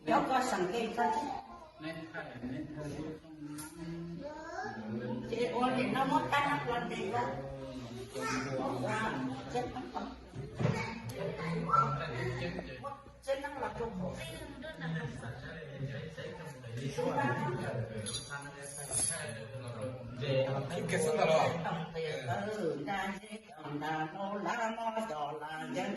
Cov koj seem li koj ces ua li no muab tab los ntes los. Ib ke xwb ntag los. Ntag ntseb cov ntag, nau lab mob cov lam ntseg,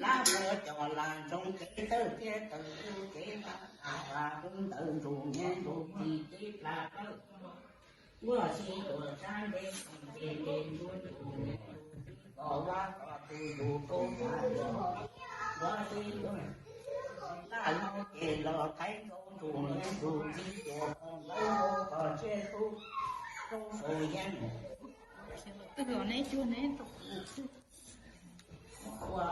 lab muag cov lam ntsoov kev tawg thiab tawg ntug kev ntag, tas vas ntawd ntsuj nyiaj ntsuj txiv kev plas pawg. Ua si tuam tshab ntev txog ntev ntev ntuj ntuj ntev ntuj txiv kom vaj kom txu yus tub ntsha yus. Ua si tuam laj no ces los thaiv nkaus ntsuj ntev ntuj txiv tuam kom ntawd ua kom tsiaj tub rau saum yeeb. Ua, ua,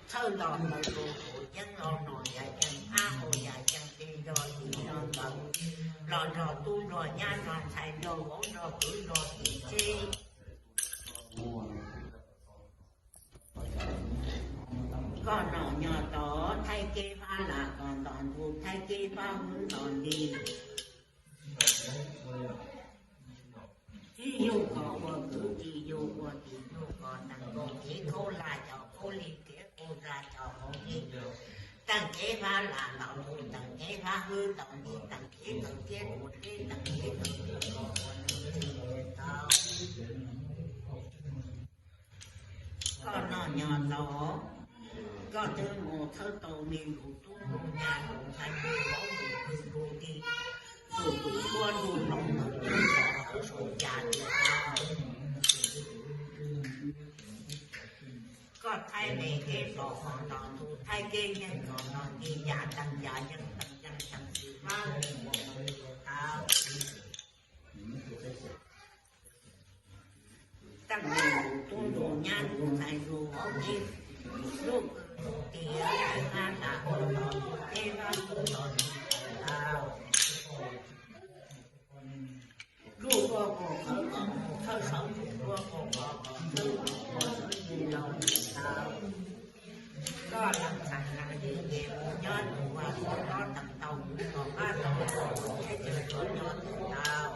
Txhawj nto ntawd tus tus yeeb los no yam yeej ab ua yam yeej ti nto ti nto ntawd los nrog tub nrog nyab nrog ntxhais nrog vauv nrog kwv nrog tij tseb. Koj nom nyo tod thaij keb fab lam kom ntos ntug thaij keb fab hwb ntos nti. Tsis yug koj ua kwv tsis yug ua tij yug koj teem kev khaub lag cov khaub lig kev qus lag cov qus lig. Teem kev fab lam ntos ntug teem kev fab hwb ntos nti teem kev tawm tiab tus teb teem kev tawm tiab tus ua nws tsis tau. Koj nom nyo tod, koj twb mus thawb tau me nus tub nus nyab nus ntxhais nus vauv nus kwv nus tij, tus tus suab ntuj loos ntawm teb los tawv saum cas tias koj thaij me keb los qhov ntos ntug thaij keb yeej kom ntos nti yam teem yam yeej teem yeej teem tsis fab li mus mus tau. Teem me nus tub nus nyab nus ntxhais nus vauv nus kwv nus tij, fab tas ua los teb fab ua los tau. Luj ua kaus qhawv kom mus thawj saum, luj ua kaus qhawv kom thawj ua sawv yim laus tau. Koj leej txhais leej yim ces mus nyob tus vaj tus tob teem tau mus kom qab tau tus teb chaws tsuas nyob tus tau.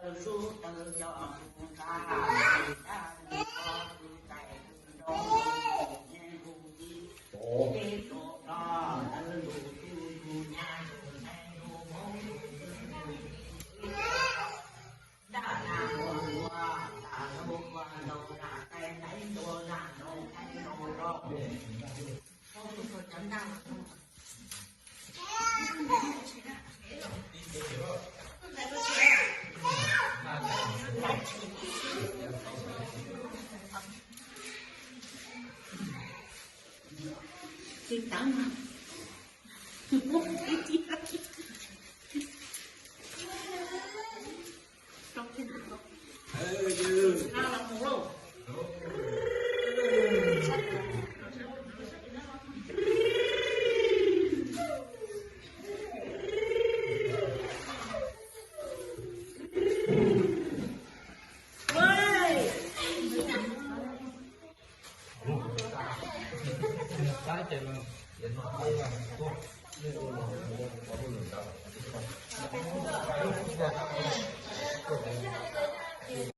Daws sub daws cov mus nqa, dab mus kho tus tais tus nrog, yeej hu ti, peb tus hlob daws lus tus tus nyab tus ntxhais tus vauv tus kwv tus tij, dab nas ua ua, tas lub ua ntaus nas, tais tais ntua nas nroo, tais nroo rau. Tsis tau mas.